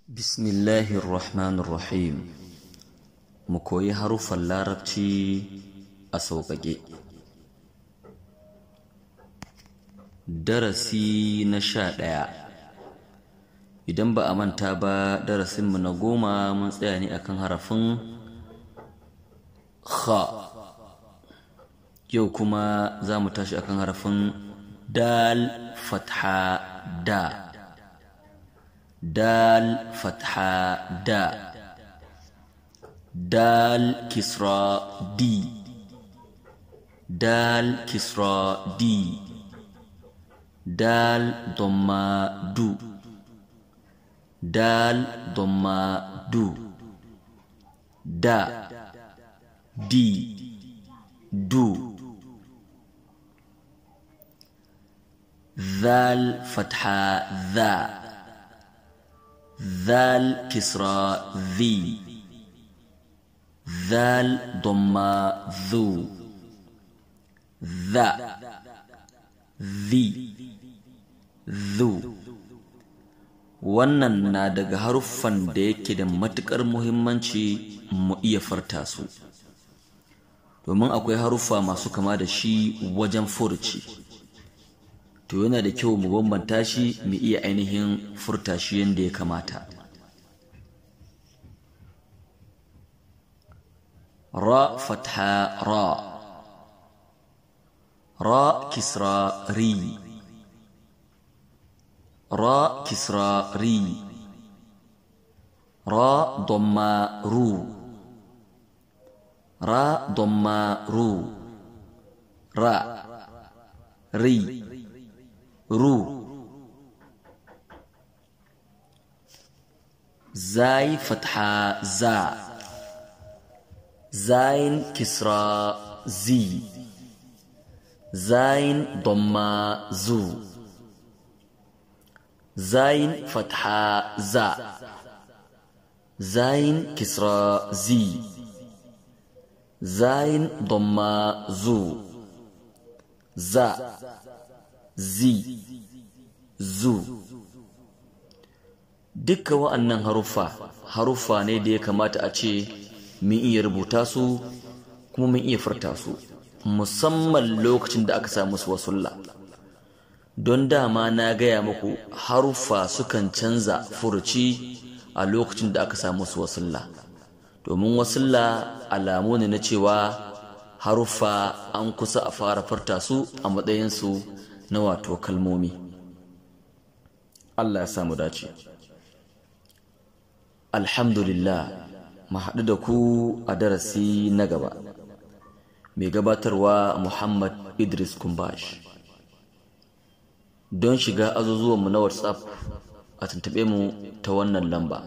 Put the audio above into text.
Bismillahirrahmanirrahim. Mu koyi haruffan Larabci a sauƙaƙe. Darasi na 11. Idan ba a manta ba, darasinmu na 10 mun tsaya ne akan harafin Kha. Yau kuma za mu tashi akan harafin Dal fatha da. Dal fatha da. Dal kisra di. Dal kisra di. Dal dhamma du. Dal dhamma du. Da, di, du. Dhal fatha dha. Dhal kisra dhi. Dhal dhamma dhu. Dha, dhi, dhu. Wannan na daga haruffan da yake da matuƙar muhimmanci mu iya furta su, domin akwai haruffa masu kama da shi wajen furuci. To yana da kyau mu bambanta shi, mu iya ainihin furta shi yadda ya kamata. Ra fatha ra. Ra kisra ri. Ra kisra ri. Ra dhamma ru. Ra dhamma ru. Ra, ri, ru. Zai fatha za. Zain kisra zi. Zain dhamma zu. Zain fatha za. Zain kisra zi. Zain dhamma zu. Za, zi, zu. Dukkan wa'annan haruffa ne da ya kamata a ce mun iya rubuta su kuma mun iya furta su, musamman lokacin da aka samu su wasulla. Don dama na gaya muku haruffa sukan canza furuci a lokacin da aka samu su wasulla, domin wasulla alamu ne na cewa haruffa an kusa a fara furta su a matsayinsu na wato kalmomi. Allah ya samu dace. Alhamdulillah, mu haɗu da ku a darasi na gaba. Mai gabatarwa Muhammad Idris Kumbash. Don shiga azuzuwanmu na WhatsApp, a tuntuɓe mu ta wannan lamba.